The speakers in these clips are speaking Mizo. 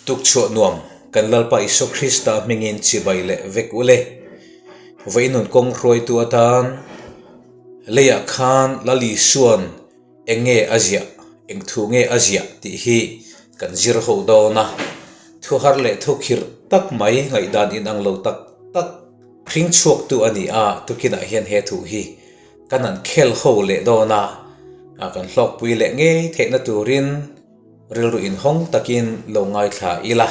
Tukchhuah nuam kan Lalpa Isua Krista hmingin chibai leh vek ule. Vawiin kawng hruaitu atan leiah khan Lal Isua'n eng nge a ziah, eng thu nge a ziah tih hi kan zir ho dawn a. Thu har leh thu khirh tak mai ngaihdan inang lo tak tak hring chhuaktu a ni a, tukinah hian he thu hi kan han khel ho leh dawn a, kan hlawkpui leh ngei theihna turin Rilru inhawng takin lo ngaithla ila,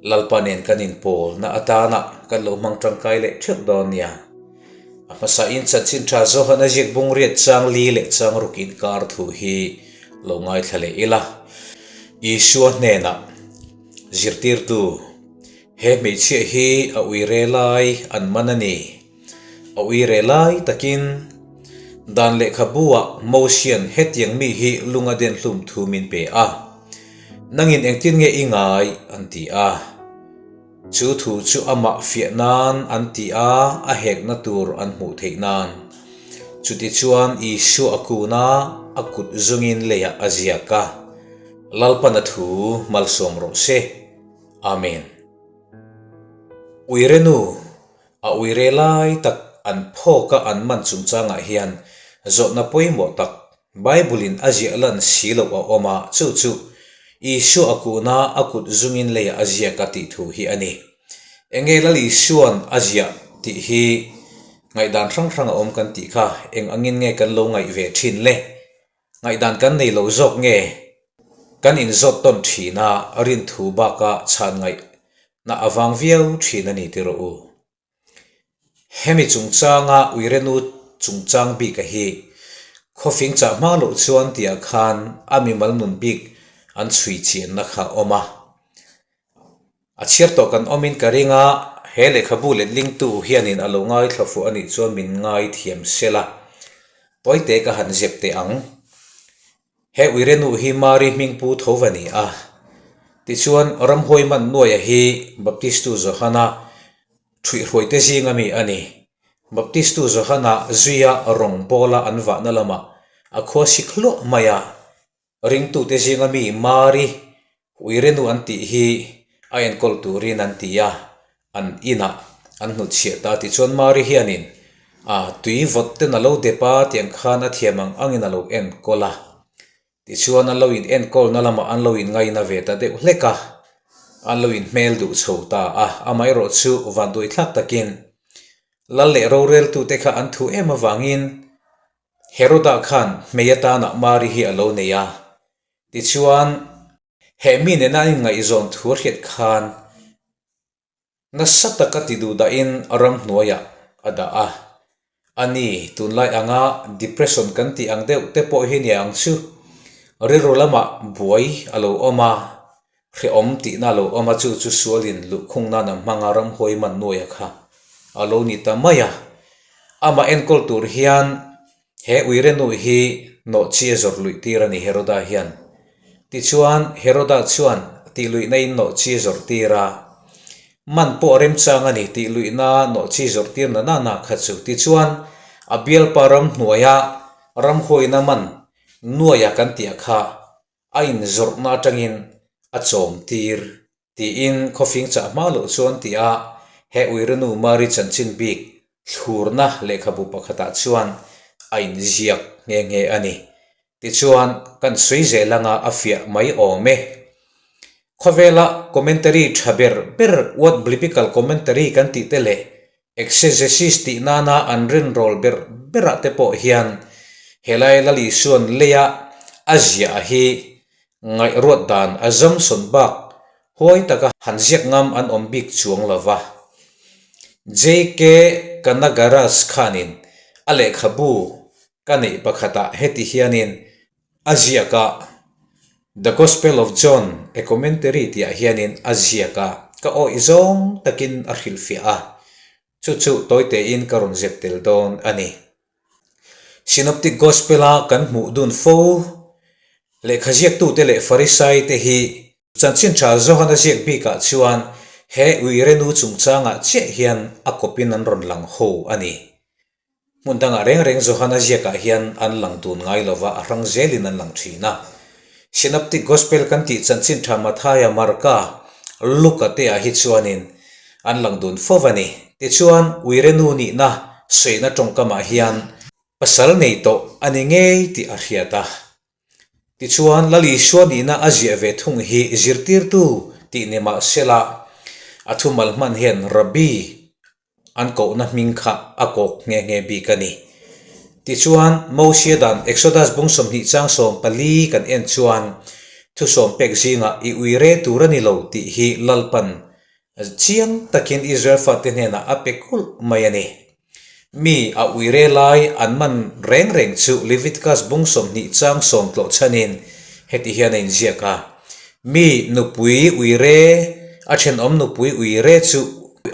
Lalpa nen kan inpawlna atana kan lo hmang tangkai leh theuh dawn nia. A hmasain chanchin tha Johana ziak bungriat chang li leh chang ruk inkar thu hi lo ngaithla leh ila. Isua hnenah, Zirtirtu, he hmeichhia hi a uire lai an man a ni. A uire lai takin dan lehkhabu-ah Mosian hetiang mi hi lung a den hlum thu min pe a, Nangin engtin nge i ngai? an ti a. Chu thu chu amah fiah nan an ti a, a hekna tur an hmuh theih nan. Chutichuan Isua a kun a, a kut zungin leiah a ziak a, Lalpan a thu malsawm rawh se. Amen. Uire nu A uire lai tak an phawka an man chungchangah hian zawhna pawimawh tak Bible-in a ziah lan si loh a awm a, chu chu Isua a kuna a kut zungin leiah a ziak a tih thu hi a ni. Enge Lal Isua'n a ziah tih hi ngaihdan hrang hrang a awm kan tih kha eng angin nge kan lo ngaih ve thin le? Ngaihdan kan nei lo zawk nge? Kan inzawt tawn thin a, rinthu baka chhan ngaihna a vang viau thin a ni ti rawh u. Hemi chungchanga Uirenu chungchang bika hi khawfing chah hma loh chuan tihah khan a mimal nun bik an chhui chianna kha a awm a. A chhiar tawh kan awmin ka ring a, he lehkhabu letlingtu hianin a lo ngaithla fuh a nih chuan min ngaithiam sel a, tawite ka han zep teh ang. He uirenu hi Mari hmingpu tho va ni a, tichuan ramhuai man nuaia hi Baptistu Johana ṭhuihhruaite zinga mi a ni. Baptistu Johana zuia rawng bawla an vahna lamah a khua sik hluah mai a, Ringtute zinga mi Mari Uirenu an tih hi a enkawl turin an ti a, an inah an hnutchhiah ta tichuan Mari hianin a tui vawt ten a lo dep a tiang khan a thiam ang angin a lo enkawl a, tichuan an lo in enkawlna lamah an lo in ngaina ve ta deuh hlek a, an lo in hmel duh chho ta a, amaherawh chu vanduaithlak takin Lal leh roreltute kha an thu em avangin Heroda khan hmei atana Mari hi a lo nei a, tichuan he mi nena an inngaihzawn thu a hriat khan nasa taka ti duh dahin a ramhnuaiah a dah a. A ni, tunlai anga depression kan tih ang deuh te pawh hi nia ang chu, rilru lamah buai a lo awm a, hrehawm tihna a lo awm a, chu chu sualin luhkhung nan a hmang a, ramhuai man nuaia kha a lo ni ta mai a. Amah enkawl tur hian he uire nu hi nawhchi a zawrh luih tir a ni Heroda hian. Tichuan Heroda chuan tih luihna in nawhchi a zawrh tir a, man pawh a remchang a ni tih luihna nawhchi zawrh tir na nana kha chu. Tichuan a bialpa ramhnuaia ramhuaina man nuaia kan tih a kha a inzawrhna atangin a chawm tir tiin khawfing chah hma loh chuan ti a, he Uirenu Mari chanchin bik thlurna lehkhabu pakhatah chuan a inziak nghe nghe a ni. Tichuan, kan sawi zel anga a fiah mai awm e. Khawvela commentary tha ber ber what Biblical commentary kan tih te leh Exegesis tih nana an rinrawl ber berah te pawh hian helai Lal Isua'n leia a ziah hi ngaihruat dan a zamsawn bak huai taka han ziak ngam an awm bik chuang lo va. JK Kanagaras khanin a lehkhabu ka neih pakhatah heti hianin A ziak a, The Gospel of John, A Commentary tihah hianin a ziak a, ka awih zawng takin a hrilhfiah a, chu chu tawitein ka rawn zep tel dawn a ni. Synoptic Gospel-a kan hmuh dun fo lehkha ziaktute leh Farisaite hi chanchin tha Johana ziak bikah chuan he uirenu chungchangah chiah hian a kawpin an rawn lang ho a ni. Hmun dangah reng reng Johana ziakah hian an lang dun ngai lova, a hrang zelin an lang thin a. Synoptic Gospel kan tih chanchin tha Mathaia, Marka. Luka te ah hi chuanin an lang dun fo a ni. Tichuan, uire nu nihna sawina tawngkamah hian pasal nei tawh a ni ngei tih a hriat a. Tichuan, Lal Isua nihna a ziah ve thung hi zirtirtu tih ni mah sela, a thumal hman hian Rabbi an kohna hming kha a kawk nghe nghe bik a ni. Tichuan, Mosia dan Exodus bung 20 chang 14 kan en chuan thusawm pek zingah i ui re tur a ni lo tih hi Lalpan chiang takin Israel fate hnenah a pe kulh mai a ni. Mi a ui re lai an man reng reng chu Leviticus bung 20 chang sawm tlawh chhanin heti hian a inziak a, Mi nupui ui re, a thenawm nupui ui re chu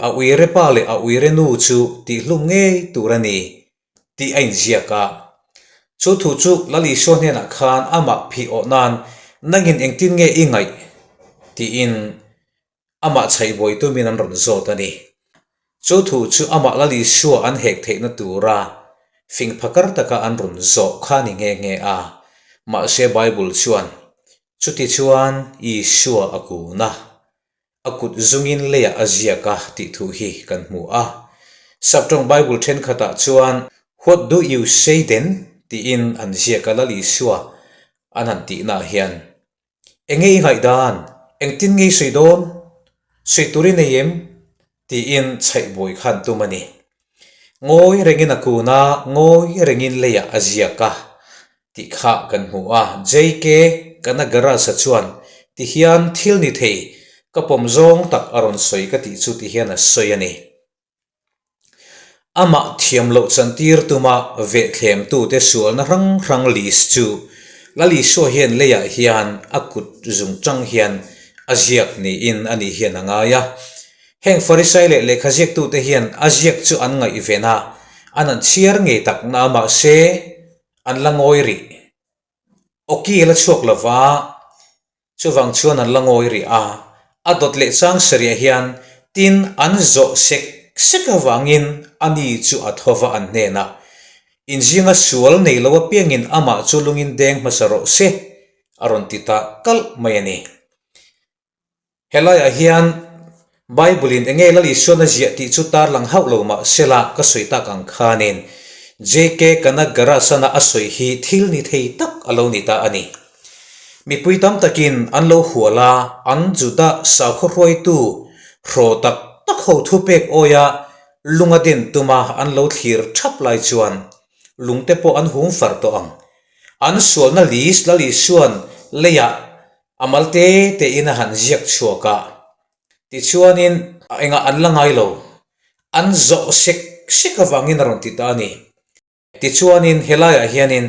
A uire pa leh a uire nu chu tihhlum ngei tur a ni tih a inziak a. Chu thu chu Lal Isua hnenah khan amah phih awh nan nangin engtin nge i ngaih tiin amah chhaihbuai tumin an rawn zawt a ni. Chu thu chu amah Lal Isua an hek theihna tura fing phakar taka an rawn zawh kha a ni nghe nghe a. Mahse Bible chuan chutichuan Isua a kun a. A kut zungin leiah a ziak a tih thu hi kan hmu a. Saptawng Bible thenkhatah chuan What do you say then? tiin an ziak a, Lal Isua an han tihnaah hian Enge i ngaihdan? Engtin nge i sawi dawn? Sawi tur i nei em? tiin chhaihbuai khan tum a ni. Ngawi rengin a kun a, ngawi rengin leiah a ziak a. Tih kha kan hmu a, JK Kanagarasa chuan ti hian thil ni thei ka pawm zawng tak a rawn sawi ka tih chu ti hian a sawi a ni. Amah thiam loh chantir tuma vehthlem-tute sualna hrang hrang list chu Lal Isua hian leiah hian a kut zung tang hian a ziak niin a nih hian a ngai a. Heng Farisai leh lehkha ziaktute hian a ziak chu an ngaihven a, an han chhiar ngei tak na mahse, An la ngawi rih. Awki a la chhuak lo va, chuvang chuan an la ngawi rih a. A dawt leh chang sarih hian tin an zawh sek sek avangin a ni chu a tho va an hnenah, Inzinga sual nei lo apiangin amah chu lungin deng hmasa rawh se, a rawn ti ta kalh mai a ni. Helaiah hian Bible-in eng nge Lal Isuan a ziah tih chu tarlang hauh lo mah sela ka sawi tak ang khanin JK Kanagarasana a sawi hi thil ni thei tak a lo ni ta a ni. Mipui tam takin an lo hual a, an Juda sakhaw hruaitu hraw tak tak ho thupek awia lunga den tuma an lo thlir thap lai chuan lungte pawh an hung far tawh ang. An sualna list Lal Isuan leiah A mal te te in a han ziak chhuak a, tichuanin engah an la ngai lo, an zawh sek sek avangin a rawn ti ta a ni. Tichuanin helaiah hianin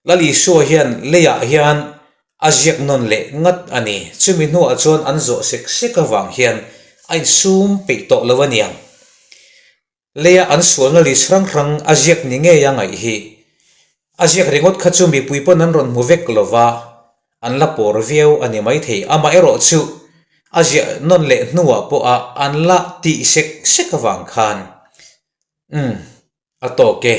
Lal Isua hian leiah hian a ziak nawn leh ngat a ni. Chumi hnuah chuan an zawh sek sek avang hian a insum peih tawh lo a niang. Leia an sualna list hrang hrang a ziak ni ngei a ngaih hi. A ziak ringawt kha chu mipui pawn an rawn hmu vek lo va, an la pawr viau a ni maithei. Amaherawh chu a ziah nawn leh hnuah pawha an la tih sek sek avang khan, Umm, a tawk e.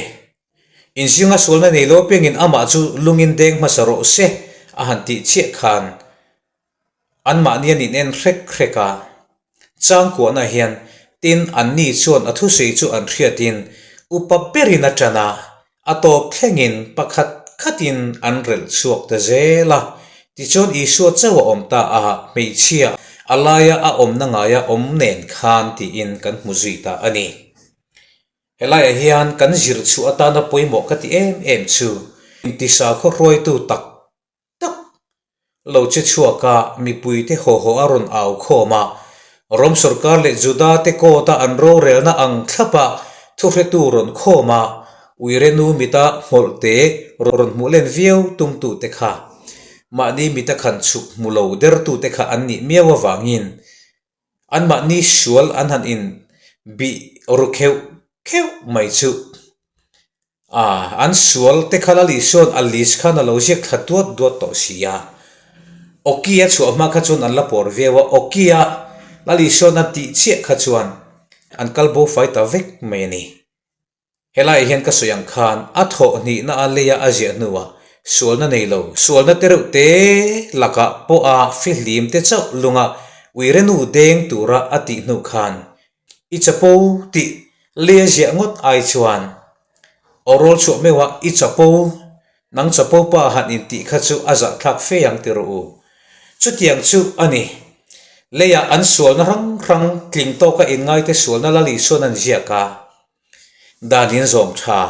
Inzinga sualna nei lo apiangin amah chu lungin deng hmasa rawh se a han tih chiah khan, Anmahni an inen hrek hrek a, changkuahna hian tin anni chuan a thusawi chu an hriatin upa berin a ṭan a, a tawp thlengin pakhat khatin an relh chhuak ta zel a. Tichuan Isua chauh a awm ta a, hmeichhia a laia a awmna ngaia awm nen khan tiin kan hmu zui ta a ni. Helaiah hian kan zir chhuah atana pawimawh ka ti em em chu intisa khawhruaitu tak tak lo che chhuak a, mipuite haw haw a rawn au khawm a. Rom sorkar leh Juda te court a an rorelna ang thlap a thuhretu rawn khawm a, uire nu mita hmawlh te rawn hmuh len viau tumtu te kha mahni mita khan chhuk hmu lo dertu te kha an nih miau avangin Anmahni sual an han in bih ru kheuh kheuh mai chu. A, an sual te kha Lal Isua'n a list khan a lo ziak thla duat duat tawh si a. Awki a chhuah hma kha chuan an la pawr viau a, Awki a Lal Isua'n a tih chiah kha chuan an kal bo fai ta vek mai a ni. Helaiah hian ka sawi ang khan a thawh hnihna a leia a ziah hnuah sualna nei lo, sualna te reuh te lakah pawha fihlim te chauh lunga Uire nu deng tura a tih hnu khan i chapo tih lei a ziah ngawt ai chuan aw rawl chhuah meuh a i chapo, nang chapo pa han intih kha chu a zahthlak fe ang ti rawh u. Chutiang chu a ni. Leiah an sualna hrang hrang tling tawka inngaite sualna la Lisuan an ziak a, dan in zawm tha.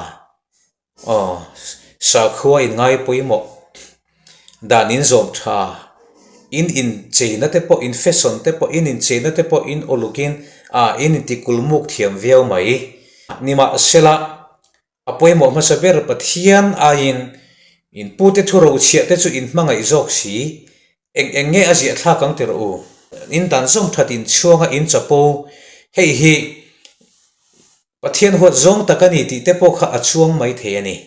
Aw, sakhua in ngai pawimawh. Dan in zawm tha. In incheina te pawh, in fashion te pawh, in incheina te pawh in awlukin ah in intikulmuk thiam viau mai. Nimahsela, a pawimawh hmasa ber Pathian aiin in pute thu rochhiah te chu in hmangaih zawk si. Eng eng nge a ziah thlak ang ti rawh u. In dan zawm that in chhuanga in chapo. Hei hi Pathian huat zawng tak a ni tih te pawh kha a chuang mai thei a ni.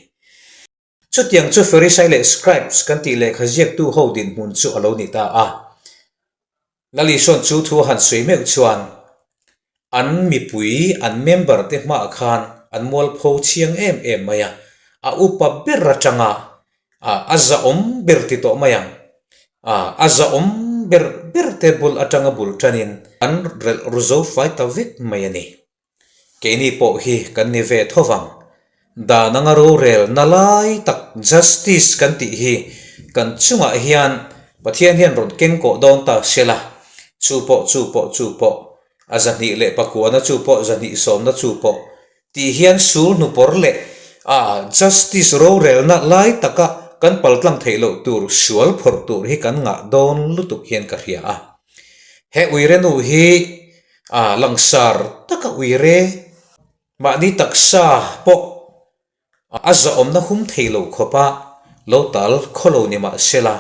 Chutiang chu Pharisai leh Scribes kan tih lehkha ziaktu ho dinhmun chu a lo ni ta a. Lal Isuan chu thu a han sawi meuh chuan an mipui, an member te hmaah khan an mualpho chiang em em mai a, a upa ber atanga a zahawm ber ti tawh mai ang, a zahawm ber ber te bul atanga bul tanin an relh ru zo fai ta vek mai a ni. Keini pawh hi kan ni ve tho vang. Dan anga rorelna lai tak justice kan tih hi kan chungah hian Pathian hian rawn keng kawh dawn ta se la, chu pawh chu pawh chu pawh, a zahnih leh pakuana chu pawh zahnih sawmna chu pawh tih hian sul hnupawr leh a justice rorelna lai taka kan paltlang theih loh tur sual phawrh tur hi kan ngah dawn lutuk hian ka hria a. He uire nu hi A langsar taka uire mahni taksa pawh a zahawmna hum thei lo khawpa lo tal khaw lo ni mah sela,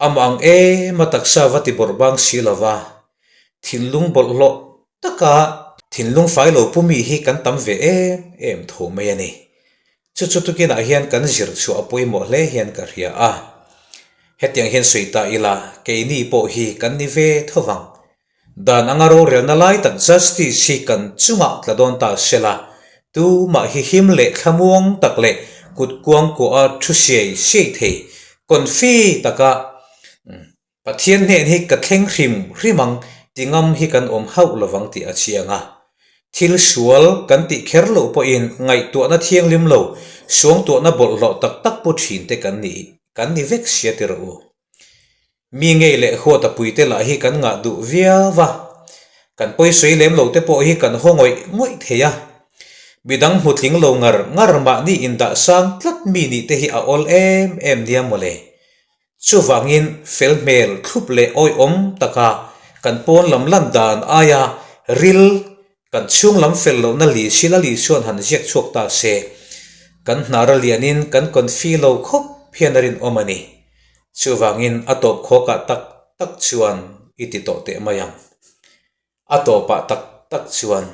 amah ang em a taksa va ti bawrh bang si lova thinlung bawlhhlawh taka thinlung fai lo pu mi hi kan tam ve em em tho mai a ni. Chu chu tukinah hian kan zir chhuah a pawimawh hle hian ka hria a. Hetiang hian sawi ta ila, keini pawh hi kan ni ve tho vang. Dan anga rorelna lai tak justice hi kan chungah tla dawn ta sela, tumah hi him leh thlamuang tak leh kut kuang kuaha thu siai siai thei, confi taka Pathian hnen hi ka thleng hrim hrim ang ti ngam hi kan awm hauh lovang tih a chiang a. Thil sual kan tih kher loh pawhin ngaihtuahna thianghlim lo, suangtuahna bawlhhlawh tak tak pu thin te kan ni kan ni vek sia ti rawh u. Mi ngei leh huat a puite lah hi kan ngah duh viau va, kan pawisawi lem lo te pawh hi kan haw ngawih ngawih thei a. Midang hmutling lo ngar ngar mahni indah sang tlat mi nih te hi a awl em em nia mawle. Chuvangin fel hmel thlup leh awihawm taka kan pawn lam lan dan aia ril kan chhung lam fel lohna li sila li chuan han ziak chhuak ta se, kan hnar a lianin kan confi lo khawp hian a rinawm a ni. Chuvangin a tawp khawkah tak tak chuan i ti tawh teh mai ang. A tawpah tak tak chuan,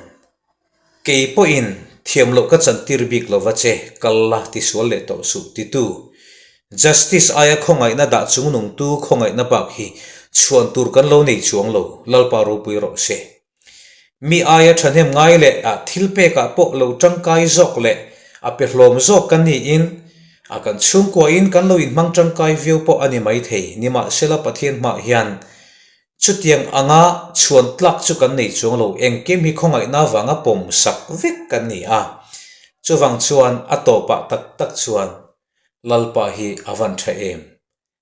Kei pawhin thiam loh ka chantir bik lo va che, kal la ti sual leh tawh suh titu. Justice aia khawngaihna dah chungnungtu khawngaihna bak hi chhuan tur kan lo nei chuang lo, Lalpa ropui rawh se. Mi aia thahnem ngai leh a thil pekah pawh lo tangkai zawk leh a pe hlawm zawk kan niin a kan chhungkuain kan lo inhmang tangkai viau pawh a ni maithei, nimahsela Pathian hmaah hian Chutiang anga chhuan tlak chu kan nei chuang lo, engkim hi khawngaihna vanga pawm sak vek kan ni a. Chuvang chuan a tawpah tak tak chuan Lalpa hi a van tha em?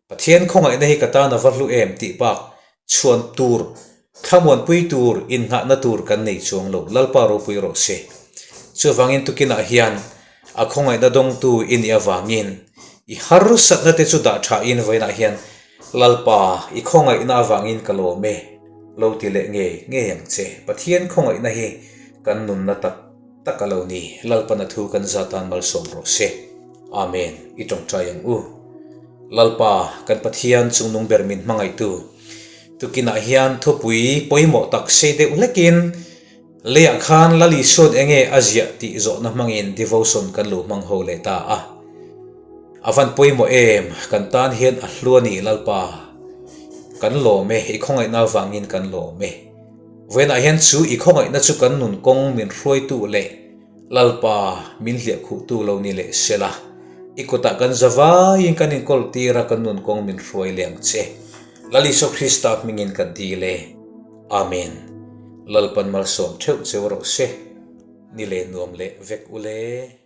Pathian khawngaihna hi ka tan a va hlu em tih bak chhuan tur, thlamuanpui tur, innghahna tur kan nei chuang lo, Lalpa ropui rawh se. Chuvangin tukinah hian a khawngaihna dawngtu i nih avangin i harsatna te chu dah thain vawiinah hian Lalpa, i khawngaihna avangin ka lawm e, lo ti leh ngei ngei ang che. Pathian khawngaihna hi kan nunna tak tak a lo ni. Lalpana thu kan zatan malsawm rawh se. Amen. I tawngtai ang u. Lalpa, kan Pathian chungnung ber min hmangaihtu, tukinah hian thupui pawimawh tak sei deuh hlekin Leiah khan Lal Isuan enge a ziah tih zawhna hmangin devotion kan lo hmang ho leh ta a. A van pawimawh em, kan tan hian a hlu a ni Lalpa. Kan lawm e, i khawngaihna avangin kan lawm e. Vawiinah hian chu i khawngaihna chu kan nun kawng min hruaitu leh Lalpa min hliahkhuhtu lo ni leh se la, i kutah kan za vaiin kan inkawl tir a kan nun kawng min hruai leh ang che. Lal Isua Krista hmingin ka dil e. Amen. Lalpan malsawm theuh cheu rawh se. Ni leh nuam leh vek ule.